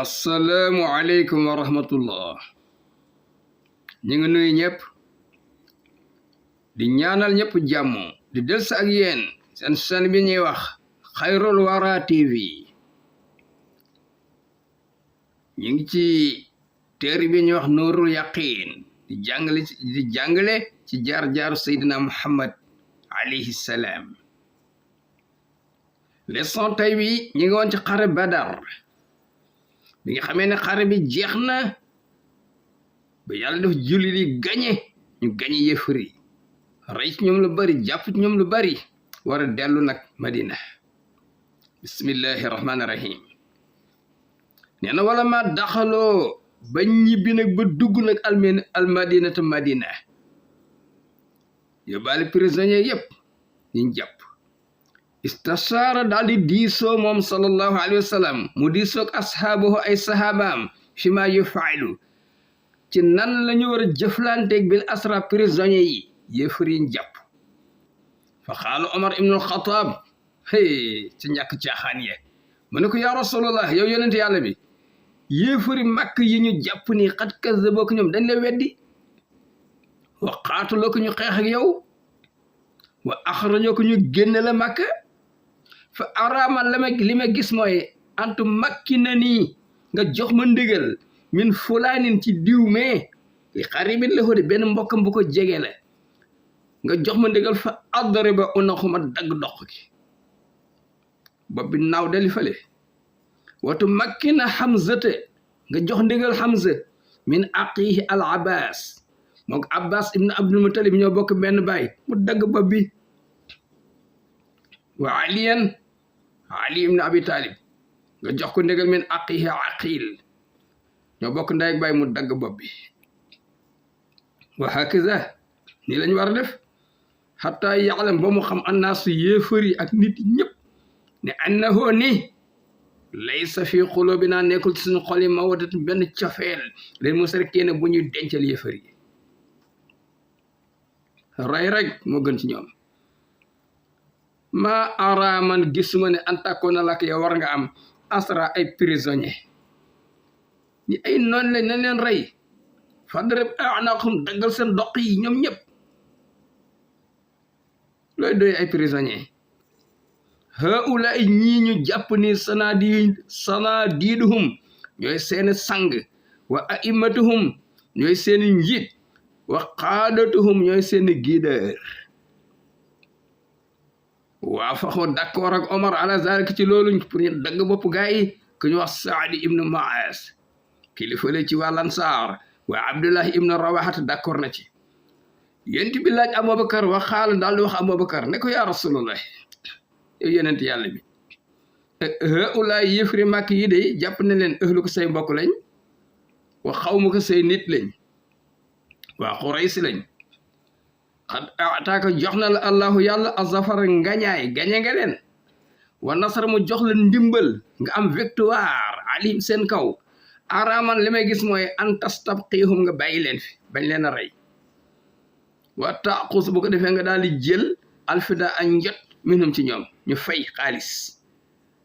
asalaamualeykum wa rahmatullah. ñu ngi nuyu ñëpp di ñaanal ñëpp jàmm di delsi ak yéen seen chaîne bi ñuy wax Xayrul Wara TV. ñu ngi ci téere bi ñuy wax Nuurul Yaqiin di jàngale ci jaar-jaaru Seydina Muhammad alayhi salaam. leçon tey bi ñu ngi woon ci xare Badar bi nga xamee ne xare bi jeex na ba yàlla def jullit yi ñu gañe yéefar yi rey ci ñoom lu bari jàpp ci ñoom lu bari war a dellu nag Madina. bismillahi rahmaani rahim. nee na wala ma daxaloo ba ñibbi nag ba dugg nag almadinata madina yóbbaale prisonnier yépp ñu jàpp. istasaara daal di diisoo moom sallallahu alayhi wa sallam mu diisoog ashaabahu ay sahabaam fi ma yufaalu ci nan la ñu war a jëflanteeg bil asra prisonnier yi yéefar yi jàpp. fa qaala Omar ibn al-Khattab ci ñàkk caaxaan ye mu ne ko yaa rasulallah yow yonente yàlla bi yéefari màkk yi ñu jàpp ni xat kazzaboo ko ñoom dañ la weddi wa qaataloo ko ñu xeex ak yow wa axrajoo ko ñu génne la màkk fa araaman li ma gis mooy antu makki na nii nga jox ma ndigal min fulaanin ci diw mee li xaribin la de benn mbokkam bu ko jege la nga jox ma ndigal fa adriba unaxuma dagg dox ki bopp bi naaw dali fale watu makki na Hamzate nga jox ndigal Hamza min aqihi al abbas mook abbas ibn abdul mutalib ñoo bokk benn baay mu dagg bopp bi wa ali ibn abi talib nga jox ko ndigal min aqihi aqil ñoo bokk ndey ak baay mu dagg bopp bi wa hakaza ni lañ war a def xataa yaalam ba mu xam annaasu yéefari ak nit ñëpp ne annahu ni laysa fi qulubina nekkul ci suñu xol yi mawaddatu benn cofeel leen musrikiina bu ñuy dencal yéefar yi rey rek moo gën ci ñoom. ma araman gisuma ne antakoona lak yow war nga am asra ay prisonnier ñi ay noon lañ nañ leen rey fadrib a'naqhum daggal seen doq yi ñoom ñëpp looy doy ay prisonnier. haula ñii ñu jàpp ni sanadiiduhum ñooy seeni sang wa a'immatuhum ñooy seeni njiit wa qaadatuhum ñooy seeni guideur. waa faxoo d'accord ak Omar ala zalik ci loolu pour ñu dagg bopp gaa yi ku ñu wax Saadi ibnu Maas kilifa la ci wàll Ansaar wa Abdullahi ibnu Rawahat d'accord na ci. yonent bi laaj Abubakar wa xaala daal di wax Abubakar ne ko yaa Rasulullah yow yonent yàlla bi haulaay yëfri màkk yi de jàpp ne leen ëhlu ko say mbokk lañ wa xawma ko say nit lañ waa Quraysh lañ xad ataaka jox na la allahu yàlla azafar ngañaay gañe nga leen wa nasara mu jox la ndimbal nga am victoire alim seen kaw. araman li may gis mooy an tastabqihum nga bàyyi leen fi bañ leen a rey wa taqus bu ko defee nga daal di jël alfida a njot minhum ci ñoom ñu fay xaalis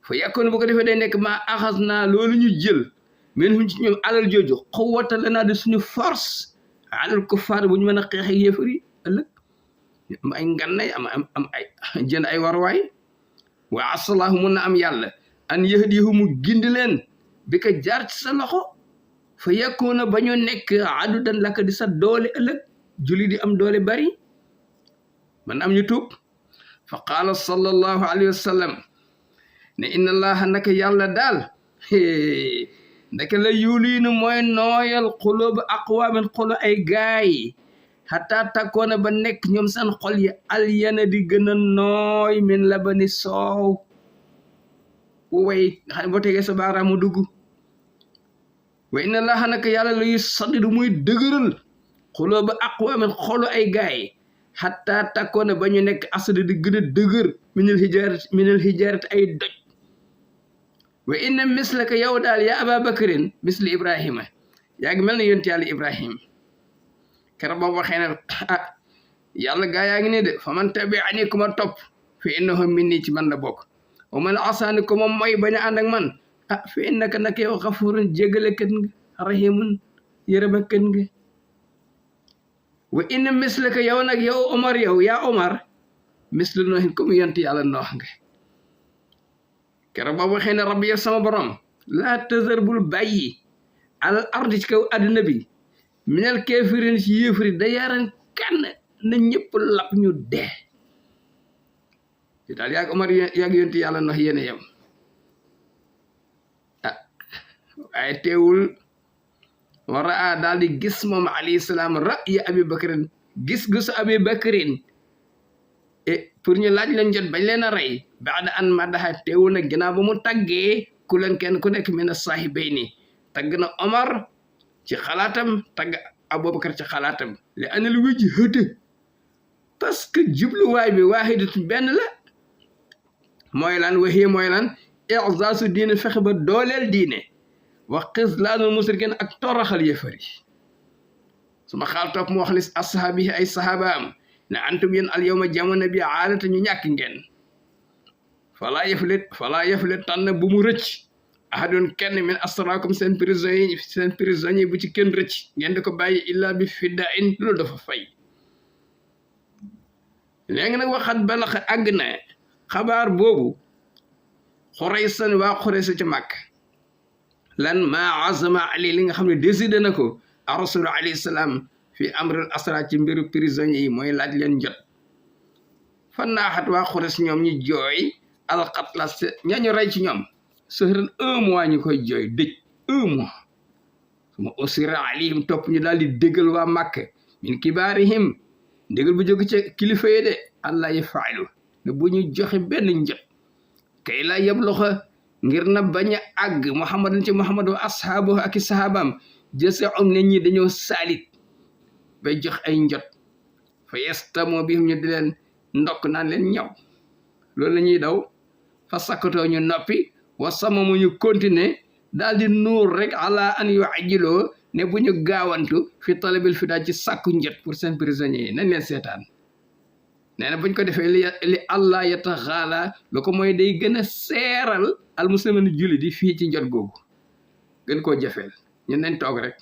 fa yàkkoon bu ko defee day nekk maa axas naa loolu ñu jël minhum ci ñoom alal jooju quwwata lanaa di suñu force alal kuffaar bu ñu mën a xeex ak yéefar yi ëllëg am ay ngannay am ay jënd ay warwaay. wa asalaahu mun na am yàlla an yahdihu mu gindi leen bi ka jaar ci sa loxo fa yàkkoona ba ñu nekk adudan laka di sa doole ëllëg julli di am doole bari man am ñu tuub. fa qaala sallallahu alayhi wa sallam ne inna allaha naka yàlla daal ndeke la yuliinu mooy nooyal xuloobu aqwaamin xolu ay gaay xataa takkoona ba nekk ñoom seen xol yi alyana di gën a nooy min labani soow wu way nga xam ne boo tegee sa baaraam mu dugg. wa inna allaha naka yàlla la yusaddidu muy dëgëral xuloobu aqwaamin xolu ay gaay xataa takkoona ba ñu nekk asada di gën a dëgër minal hijaarati ay doj. wa inna mislaka yow daal ya aba bakarin misli ibrahima yaa ngi mel ne yonent yàlla ibrahim keroog boobu waxee ne yàlla gaa yaa ngi ne de fa man tabi'ani ku ma topp fa innahu minni ci man la bokk wa man asaani ko moom mooy bañ a ànd ak man fa innaka naka yow xafurun jégalekat nga rahimun yërëmakat nga wa inna mislaka yow nag yow Omar yow yaa Omar mislu noohin comme yonent yàlla noox nga keroog ba waxee ne rabbi yow sama borom laa tazar bul bàyyi alal ardi ci kaw àddina bi minal kafirin ci yéefari da yaran kenn na ñëpp lap ñu dee ci daal yaag Omar yaag yonent yàlla noox yéene yam waaye teewul wara a daal di gis moom alayhi salaam ra'ya Abi Bakrin gis-gisu Abi Bakrin pour ñu laaj leen jot bañ leen a rey baada an madaxa teewul nag ginnaaw ba mu taggee ku leen kenn ku nekk mina saahibayni tagg na Omar ci xalaatam tagg Abubakar ci xalaatam li anal wajhata parce que jubluwaay bi waahidatu benn la mooy lan waxi mooy lan i'zaazu diine fexe ba dooleel diine wa xizlaanul musrikiin ak toroxal yëfari suma xaal topp mu wax li ashaabi ay sahabaam ne antum yéen al yawma jamono bi aalata ñu ñàkk ngeen falaa yaflet tànn bu mu rëcc ahadun kenn min asraakum seen prisonnier bu ci kenn rëcc ngeen di ko bàyyi illa bi fidain loolu dafa fay léegi nag waxat balax àgg na xabaar boobu Xuraysan waa Xuraysa ca màkk lan maa azama ali li nga xam ne décidé na ko a rasul alayhi salaam fi amril asra ci mbiru prisonniers yi mooy laaj leen jot fan naaxat waa Xurays ñoom ñu jooy alxatla ñañu rey ci ñoom sëhran 1 mois ñu koy jooy dëj 1 mois suma usira alayhim topp ñu daal di déggal waa màkk min kibaarihim déggal bu jóge ca kilifa yi de allah yafaalu ne bu ñu joxe benn njot kay la yeb loxo ngir na bañ a àgg muhammadan ci muhammad wa ashaabu ak i sahabaam jëse ne ñi dañoo saalit bay jox ay njot fa yestamoo bi ñu di leen ndokk naan leen ñaw loolu la ñuy daw fa sakkatoo ñu noppi wa samamu ñu continuer daal di nuur rek ala an yu ajiloo ne bu ñu gaawantu fi talabil fi daal ci sàkku njot pour seen prisonniers yi nañ leen seetaan nee na buñ ko defee li allah yataxaala lu ko mooy day gën a seeral almuslimin julli di fii ci njot googu gën koo jafeel ñun nañ toog rek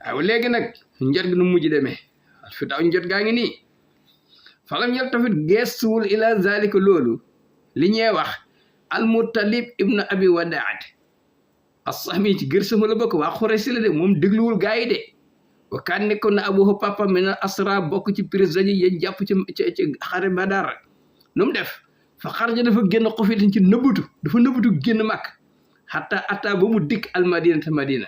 waaw léegi nag njot gi nu mujj demee fi daaw njot gaa ngi nii falam yel tafit gestuwul ila zalika loolu li ñee wax almutalib ibnu abi wadaat as-sahmi ci gër sama la bokk waa Xuraysi la de moom dégluwul gaa yi de wa kaan nekkoon na abuhu papa min asra bokk ci prisonniers yéen jàpp ci xare Badar nu mu def fa xarja dafa génn xofitin ci dafa nëbbutu génn màkk xataa ataa ba mu dikk almadinata madina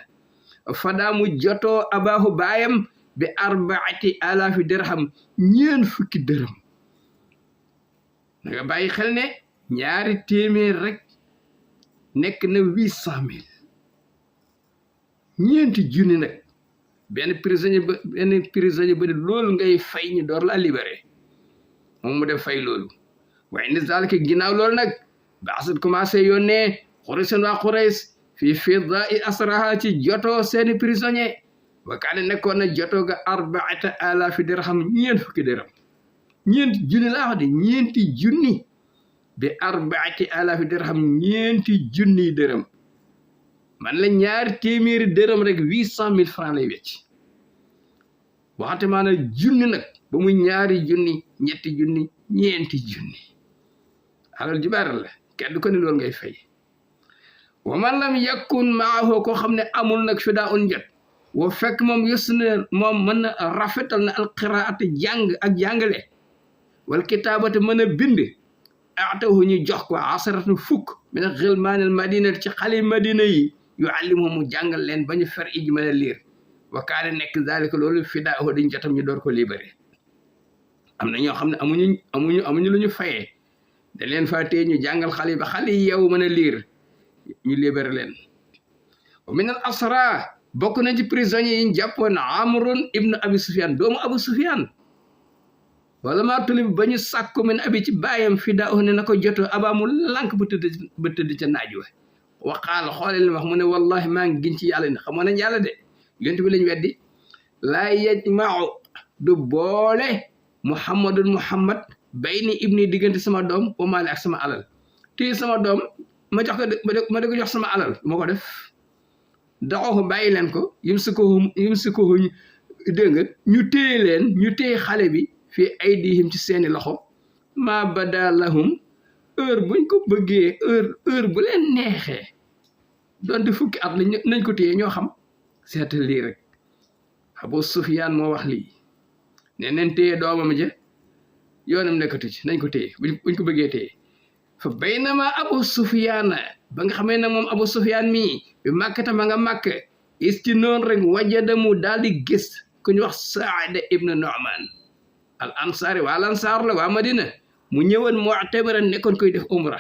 fadaa mu jotoo abaahu baayam bi 4,000 dirham 40 dërëm da nga bàyyi xel ne 2 téeméer rek nekk na 800,000 ñeenti junni nag benn prisonnier ba ne loolu ngay fay ñu door la libéré moom mu def fay loolu waaye indi zalika ginnaaw loolu nag baasat commencé yónnee Xuraysan waa Xurays fii fidaai asraha ci jotoo seeni prisonnier wa kaane nekkoon na jotoo ga 4,000 dirham 40 dërëm ñeenti junni laa wax de ñeenti junni bi 4,000 dirham 4 junni dërëm man la 2 téeméeri dërëm rek 800,000 francs lay wecc waxate maanaam junni nag ba muy 2 junni 3 junni 4 junni alal ju bari la kenn ko ni loolu ngay fay wa man lam yakun maahu koo xam ne amul nag fi daa un jot wa fekk moom yës na moom mën na rafetal na alqiraat jàng ak jàngale wal kitaabate mën a bind atahu ñu jox ko 10 fukk min xilmaanil madina ci xale madina yi yu allimu mu jàngal leen ba ñu fer iji mën a liir wa kaane nekk zalika loolu fidaahu dañ jotam ñu door ko libéré am na ñoo xam ne amuñu lu ñu fayee da leen fa tee ñu jàngal xale yi ba xale yi yow mën a liir ñu libéré leen wa min al asra bokk na ci prisonniers yi ñu jàppoon amrun ibnu abi sufyan doomu abu sufyan wala maa tulib ba ñu sàkku min abi ci bàyyam fidaahu ne na ko jotoo abaa mu lànk ba tëdd ca naaj wa waqaal xoole li wax mu ne wallahi maa ngi gin ci yàlla ne xamoon nañ yàlla de yonent bi lañ weddi laa yajmau du boole muhammad bayni ibni diggante sama doom wa maali ak sama alal téye sama doom ma jox ko ma di ko jox sama alal moo ko def daxoo bàyyi leen ko yim si ko dégg nga ñu téye xale bi fii ay diihim ci seeni loxo ma bada lahum heure buñ ko bëggee heure bu leen neexee donte fukki at la nañ ko téye ñoo xam seetal lii rek Abu Sufyaan moo wax lii ne neen téye doomam ja yoonam nekkatu ci nañ ko téye buñ ko bëggee téye fa baynama Abu Sufyaan ba nga xamee ne moom Abu Sufyaan mii bi màkkata ma nga màkk is ci noonu rek wajadamu daal di gis ku ñu wax Saad ibn Nu'man al ansaari waa al ansaar la waa Madina mu ñëwoon mu'tamiran nekkoon koy def umra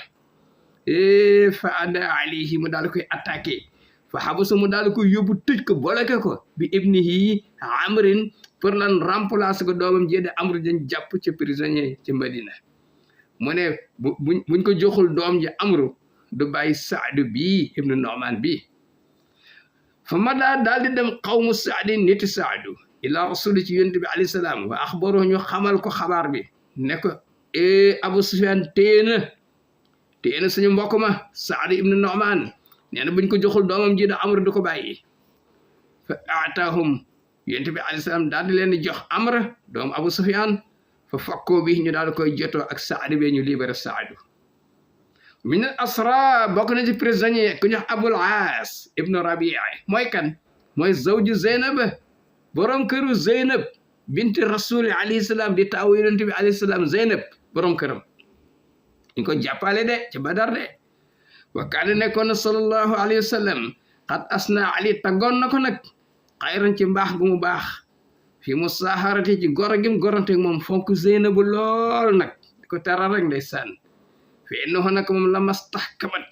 fa ada alayhi mu daal koy attaqué fa xabasu mu daal koy yóbbu tëj ko bloqué ko bi ibnihi amrin pour lan remplacer ko doomam jéede amru dañ jàpp ca prisonnier ci Madina mu ne buñ ko joxul doom ji amru du bàyyi Saadu bii ibnu Nu'man bii fa ma daal di dem xawmu Saadi niti Saadu ila rasuli ci yonent bi alayhi salaam wa axbaru ñu xamal ko xabaar bi ne ko Abu Sufyaan téye na suñu mbokk ma Saad ibnu Nu'man nee na buñ ko joxul doomam ji da amr du ko bàyyi fa aataahum yonent bi alayhi salaam daal di leen di jox amr doom Abu Sufyaan fa fakkoo bi ñu daal di koy jotoo ak Saad be ñu libéré Saadu min al asra bokk na ci prisonnier ku ñu wax Abul Aas ibnu Rabi'a mooy kan mooy zawju Zeynab borom këru Zeynab binti rasuli alayhi salaam di taawu yonent bi alayhi salaam Zeynab borom këram ñu ko jàppale de ci Badar de wa kaana nekkoon na sallallahu alayhi wa sallam xat asna ali taggoon na ko nag xayran ci mbaax gu mu baax fi musaharati ci goro gim gorante moom fonk Zeynabu lool nag di ko teral rek ndeysaan fi innahu nag moom la mastahkamat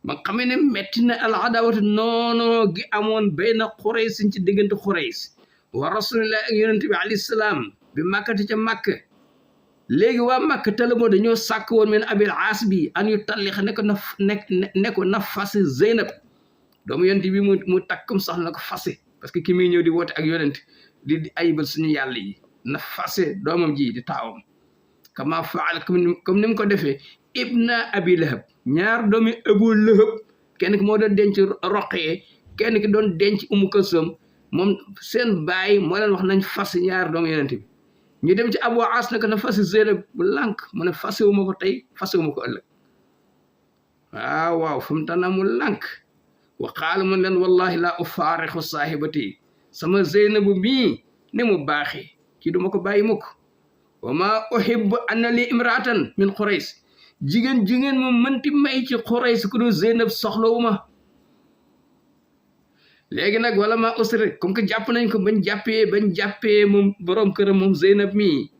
ba xam ne metti na al adawatu noono gi amoon bayna Qurays ci diggante Qurays wa rasulillah ak yonent bi alayhi salaam bi màkkati ca màkk léegi waa màkk talamoo dañoo sàkk woon men Abil Aas bi an yu tallixa ne ko na fase Zeynab doomu yonent bi mu takkum sax na ko fase parce que ki muy ñëw di woote ak yonent di ayibal suñu yàlla yi na fase doomam ji di taawam kama faal comme ni mu ko defee ibna Abi Lahab ñaar doomi Abu Lahab kenn ki moo doon denc Roqee kenn ki doon denc Umu Kalsum moom seen baay moo leen wax nañ fase ñaar doomu yonent bi ñu dem ci Abu Aas nag na fase Zeynab bu lànk mu ne fase wu ma ko tey fase wu ma ko ëllëg waaw fu mu tànn mu lànk wa qaala mu leen wallahi la ufaarixu saahibati sama Zeynabu bii ne mu baaxee kii duma ko bàyyi mukk wa ma uhibbu anna li imraatan min Qurays jigéen moom mënti may ci Qurays ku dul Zeynab soxlawu ma léegi nag wala ma usri comme que jàpp nañ ko bañ jàppee moom borom këram moom Zeynab mii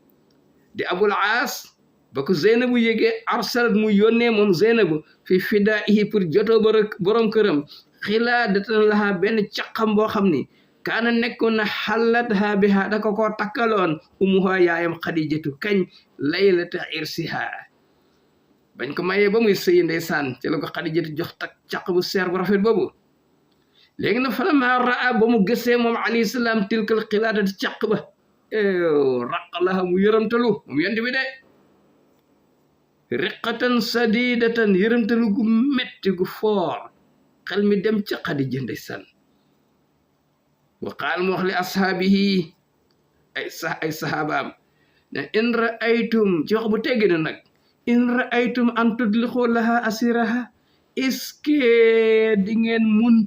di Abul Aas ba ko Zeynabu yégee arsalat mu yónnee moom Zeynabu fi fidaa'ihi pour jotoo borom këram xilaadatan laha benn caqam boo xam ni kaana nekkoon na xalat ha biha da ko koo takkaloon umuha yaayam Xadijatu kañ laylata irsiha bañ ko mayee ba muy sëyi ndeysaan ci la ko Xadijatu jox caq bu seer bu rafet boobu léegi nag falammaa raa ba mu gësee moom alayhi salaam tilkal xilaadati caq ba raqalaha mu yërëmtalu moom yonent bi de riqatan sadidatan yërëmtalu gu metti gu foor xel mi dem ca Xadija ndeysaan wa qaal mu wax li ashaabihi ay sahabaam ne in raaytum ci wax bu teggi na nag in raaytum an tudlixu laha asiraha est-ce que di ngeen mun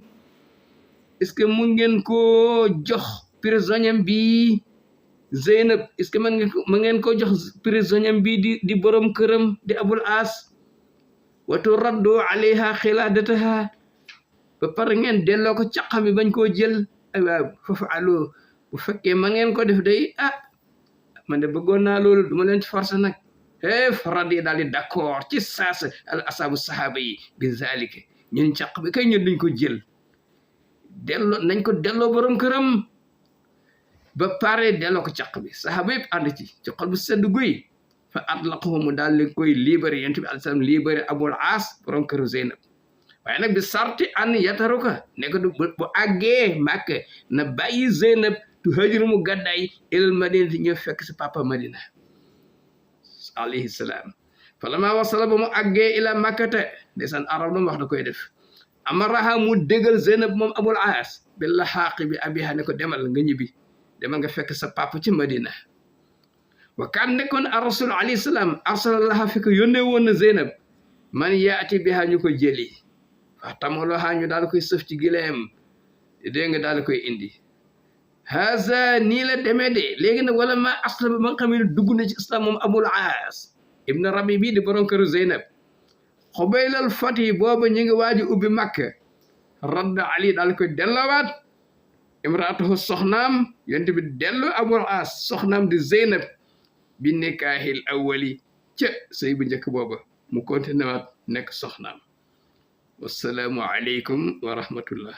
est-ce que mun ngeen koo jox prisonnier bi Zeynab est-ce que ma ngeen koo jox prisonnier bi di borom këram di Abul Aas wa turaddu alayha xilaadataha ba pare ngeen delloo ko caqam bi bañ koo jël ay waaw foofu alo bu fekkee ma ngeen ko def day man de bëggoon naa loolu duma leen ci force nag farad yi daal di d'accord ci saasa al asaabu sahaaba yi bi zalika ñun caq bi kay ñun duñ ko jël nañ ko delloo borom këram ba pare delloo ko caq bi sahaaba yëpp ànd ci xol bu sedd guy fa atlaqahu mu daal leen koy libéré yonent bi alayhi salaam libéré Abul Aas borom këru Zeynab waaye nag bi sarti an yataruka ne ko bu àggee Màkka na bàyyi Zeynab tu hajiru mu gàddaay ilal madinati ñëw fekk si papa Madina alayhi salaam falama wasala ba mu àggee ila makkate ndeysaan arab lu mu wax da koy def amaraha mu dégal Zeynab moom Abul Aas bi laxaaqi bi abiha ne ko demal nga ñibbi demal nga fekk sa papa ci Madina wa kan nekkoon a rasul alayhi salaam arsalallaha fi ko yónnee woon na Zeynab man yaati biha ñu ko jëli wax tamaloha ñu daal koy sëf ci gileem dégg nga daal koy indi haza nii la demee de léegi nag wala ma aslama ba nga xam ne dugg na ci islam moom Abul Aas ibn Rabi bii di borom këru Zeynab xubaylal fati booba ñu ngi waaji ubbi Makka radda Ali daal koy delloowaat imraatuhu soxnaam yonent bi dellu Abul Aas soxnaam di Zeynab bi nikaahil awwali ca sëy bu njëkk booba mu continué waat nekk soxnaam wassalaamu aleykum wa rahmatullah